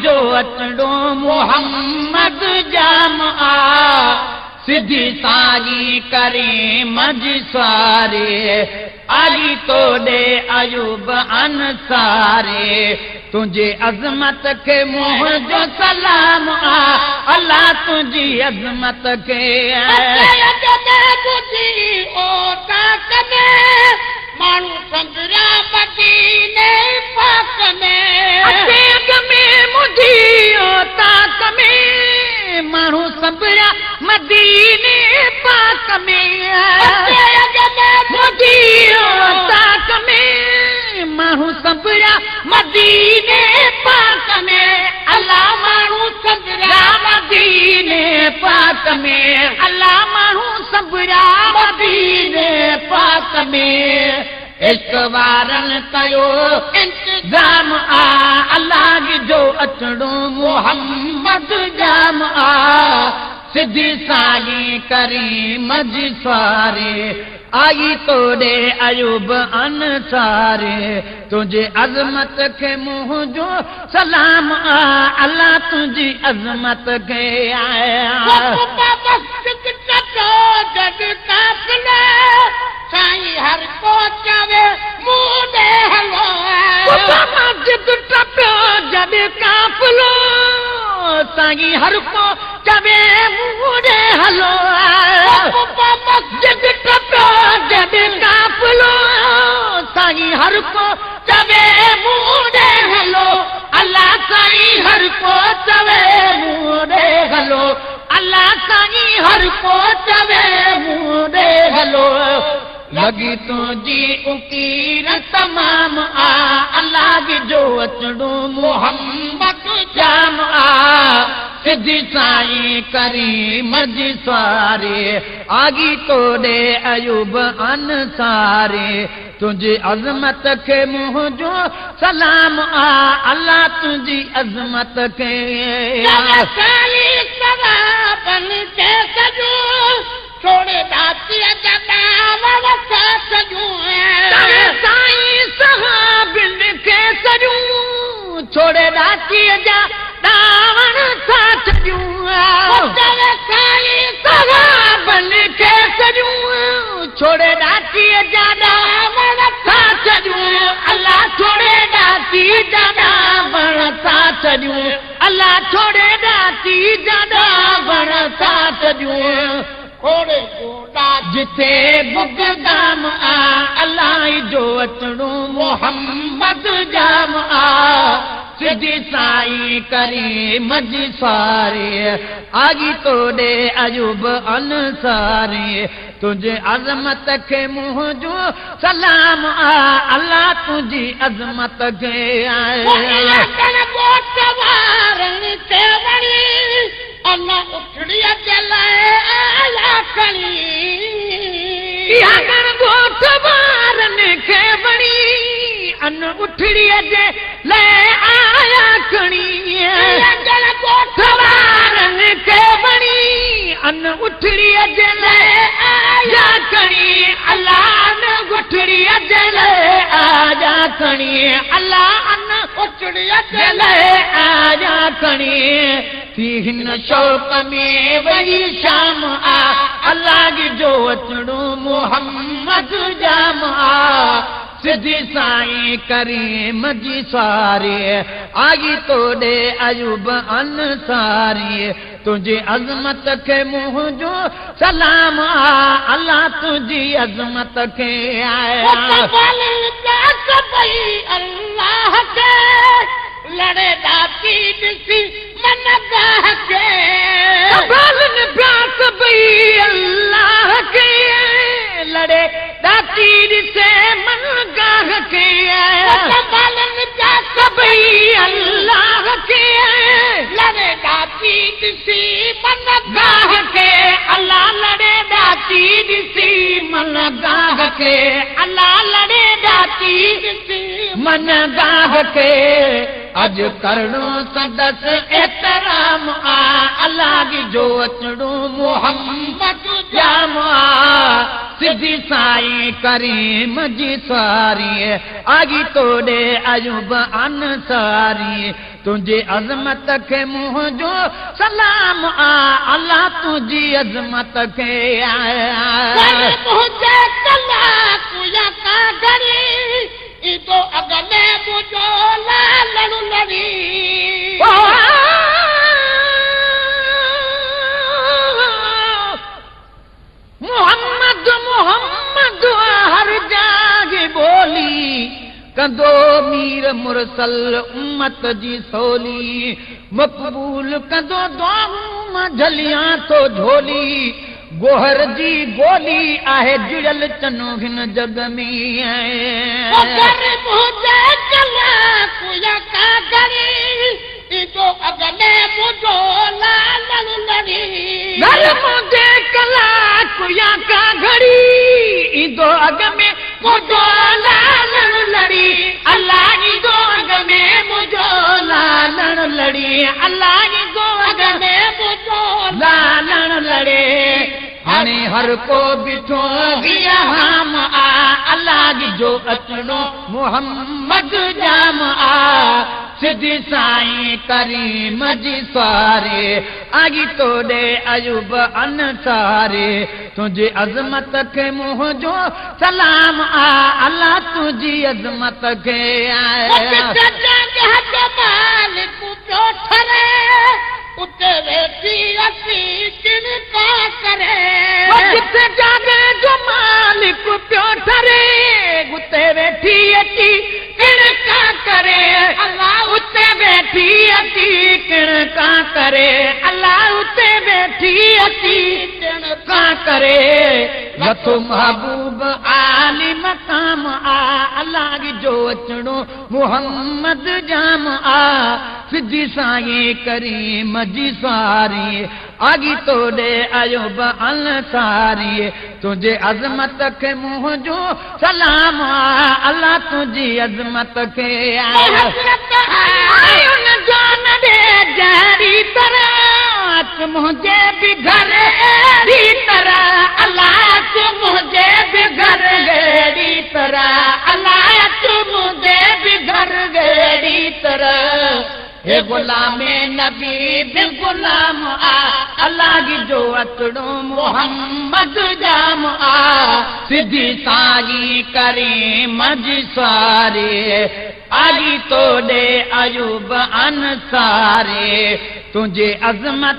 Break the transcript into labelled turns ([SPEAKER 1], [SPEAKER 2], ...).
[SPEAKER 1] जो अचड़ो मोहम्मद जाम आ सिधी सारी करीम जी सारे आई तो ॾे अयूब अंसारे तुंहिंजी अज़मत खे मुंहिंजो सलाम आ अल्लाह तुंहिंजी अज़मत खे
[SPEAKER 2] माण्हू संभरा मदीने पाक में
[SPEAKER 1] अॻ में मुंहिंजी औताक में माण्हू संभरा मदीने पाक में मुंहिंजी औताक में माण्हू संभरा मदीने पाक में अल्लाह माण्हू संभरा मदीने पाक में अल्लाह माण्हू संभरा मदीने पाक में इश्क वारनि कयो इंतज़ाम आ अल्लाह जो अचड़ो मोहम्मद जाम आ सिधी साई करीम जी सारे आई तो ॾे अयूब अंसारे तुंहिंजी अज़मत खे मुंहिंजो सलाम आ अल्लाह तुंहिंजी अज़मत खे
[SPEAKER 2] साईं हर को चवे मुंह ॾे हलो
[SPEAKER 1] मस्जिद टपियो जॾहिं काफ़िलो साईं हर को चवे मुंह ॾे हलो मस्जिद टपियो जॾहिं काफ़िलो साईं हर को चवे मुंह ॾे हलो अल्लाह साईं हर को चवे मुंह ॾे हलो अल्लाह साईं हर को चवे मुंह ॾे हलो लॻी तुंहिंजी उकीर तमाम आ अल्लाह जो अचड़ो मोहम्मद जाम आ सिधी साईं करीम जी सारे आगी तो ॾे अयूब अंसारे तुंहिंजी अज़मत खे मुंहिंजो सलाम आ अल्लाह तुंहिंजी अज़मत खे
[SPEAKER 2] छोड़े दाती
[SPEAKER 1] साईं सहाबिन खे सॼूं छोड़े दातीअ जा दावण था छॾियूं
[SPEAKER 2] साईं
[SPEAKER 1] सहाबन खे सॼूं छोड़े दातीअ जा दावण था छॾियूं अल्लाह छोड़े दाती जा दावण था छॾियूं अल्लाह छोड़े दाती जा दावण था छॾियूं जिथे बुगदाम आ अल्लाह जो अचड़ो मोहम्मद जाम आ सिधी साईं करीम जी सारे आगी तो ॾे अयूब अंसारे तुंहिंजी अज़मत खे मुंहिंजो सलाम आ अल्लाह तुंहिंजी अज़मत खे ॻोठ वारनि खे वणी अन उठड़ीअ जे लाइ आया खणी ॻोठ वारनि खे वणी अन उठड़ीअ जे लाइ आया खणी अल्लाह अन गुठड़ीअ जे लाइ आया खणी अल्लाह अन उठड़ीअ जे लाइ आया खणी थी हिन शौक़ में वई शाम आ अल्लाह जो अचड़ो मोहम्मद जाम आ सिधी साईं करीम जी सारे आई तो ॾे अयूब अंसारी तुंहिंजी अज़मत खे मुंहिंजो सलाम आ अल्लाह तुंहिंजी अज़मत खे
[SPEAKER 2] अल्लाह खे लड़े दाती ॾिसी मन गाह खे
[SPEAKER 1] संभालनि पिया सभई अल्लाह खे लड़े दाती ॾिसे मन गाह खे
[SPEAKER 2] संभालनि पिया
[SPEAKER 1] सभई अल्लाह खे
[SPEAKER 2] लड़े दाती ॾिसी मन
[SPEAKER 1] गाह खे अल्लाह लड़े दाती ॾिसी मन गाह खे अल्लाह लड़े दाती
[SPEAKER 2] ॾिसी
[SPEAKER 1] मन गाह खे अॼु करणो संदसि एतिराम आ अल्लाह जो अचड़ो मोहम्मद जाम आ सिधी साईं करीम जी सारी आगी तो ॾे अयूब अंसारी। तुंहिंजी अज़मत खे मुंहिंजो सलाम आ, अलाह तुंहिंजी अज़मत खे।
[SPEAKER 2] मुंहिंजे कलाक या का घड़ी ईंदो अॻ में मुंहिंजो लालण लड़ी।
[SPEAKER 1] मोहम्मद मोहम्मद हर जाए ॿोली कंदो मीर मुरसल उम्मत जी सोली, मक़बूल कंदो दुआऊं मां झलियां थो झोली, गोहर जी गोली आहे जुड़ियल चनो हिन जग में।
[SPEAKER 2] मुंहिंजे कलाक या का घड़ी ईंदो अॻ में मुंहिंजो लालण लड़ी।
[SPEAKER 1] घर मुंहिंजे कलाक या का घड़ी ईंदो अॻ में मुंहिंजो लालण लड़ी, अलाह ईंदो अॻ में मुंहिंजो लालण लड़ी, अलाह ईंदो अॻ में मुंहिंजो लालण लड़े। हाणे हर को बीठो हाम आ, अलाह जो अचणो मोहम्मद जाम आ, सिधी साईं करीम जी सवारी आगी तो ॾे अयूब अंसारी, तुंहिंजी अज़मत खे मुंहिंजो सलाम आ, अलाह तुंहिंजी अज़मत खे। जिथे जागे जो मालिक पियो ठरे, उते वेठी अची किणका करे, अलाह उते वेठी अची किणका करे, अलाह उते वेठी अची किणका करे। लथो महबूब आली मकाम आ, अलाह जो अचणो मोहम्मद जाम आ, सिधी साईं करीम जी सवारी आगी तो ॾे अयूब अंसारी, तुंहिंजे अज़मत खे मुंहिंजो सलाम आ, अलाह तुंहिंजी अज़मत खे। जान ॾे जहिड़ी तरह मुंहिंजे बि घर अहिड़ी तरह, अलाह मुंहिंजे बि घर अहिड़ी तरह, अलाह मुंहिंजे बि घर अहिड़ी तरह। हे गुलाम नबी बिल गुलाम आ, अलाह जो अचणो मोहम्मद जाम आ, सिधी साईं करीम जी सवारी आगी तो ॾे अयूब अंसारी, तुंहिंजे अज़मत